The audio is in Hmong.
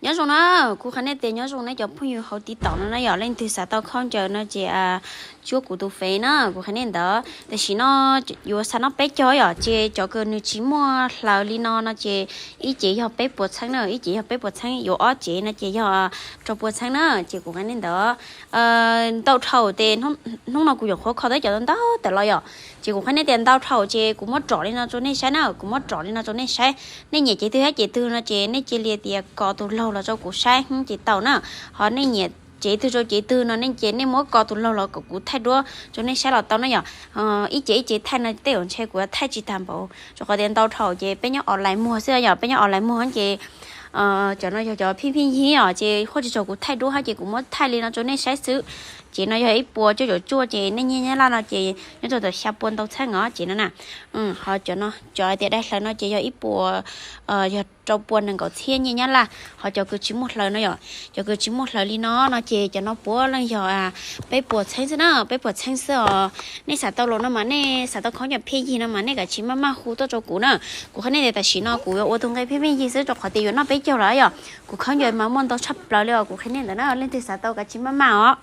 Nyob zoo na, kuv qhia nej tias nyob zoo nej cov phooj ywg hauv TikTok no na yom, leej twg xav tau khaub ncaws no ces tsuab kuv tus Face na, kuv qhia nej ntawd. Tam sim no yuav xa noj peb caug yom, ces cov kws nws tsis muaj hlaws li no no ces ib cev yog peb puas txheeb na, ib cev yog peb puas txheeb, yuav ob cev no ces yog rau puas txheeb na, ces kuv qhia nej ntawd. Ntau dhau tes hnub no kuv yuav qhuav kho teb cov ntau tawm los yom, ces kuv qhia nej tias ntau dhau ces kuv muab rov li no rau nej saib na, kuv muab rov li no rau nej saib. Nej nyiam cev twg thiab cev twg no ces nej cia li tias kos tus laug los rau kuv saib ces tau na. Ho nej nyiam cev twg rau cev twg no nej ces nej muab kos tus laug los kom kuv thaij duab rau nej saib los tau na yom. Ib cev ib cev thaij no tej zaum ntshe kuv yuav thaij tsis tag npaum, rau qhov tias ntau dhau ces peb nyob online muag xwb yom, peb nyob online muag ces cov no yog cov pheej pheej yig os, ces huaj tsis txog kuv thaij duab hab ces kuv muab thaij li no rau nej saib xwb. Ces no yog ib puas cuaj caum cuaj ces nej nyiaj Nyab Laj no ces nyob rau tom xya pua ntau txheeb os ces no na. Ho cov no cov hais tias dai hlaws no ces yog ib puas, yog rau pua nees nkaum txhiab nyiaj Nyab Laj. Ho cov kws tsis muaj hlaws no yom, cov kws tsis muaj hlaws li no no ces cov no puav leej yog peb puas txheeb xwb na, peb puas txheeb xwb os. Nej xav tau los no mas nej xav tau khaub ncaws pheej yig no mas nej kav tsij maj maj hu tuaj rau kuv na. Kuv qhia nej tias tam sim no kuv yuav ua tus nqe pheej pheej yig xwb rau qhov tias yuav noj peb caug lawm yom. Kuv khaub ncaws mas muaj ntau tshaj plaws li os, kuv qhia nej ntawd na, leej twg xav tau kav tsij maj maj os.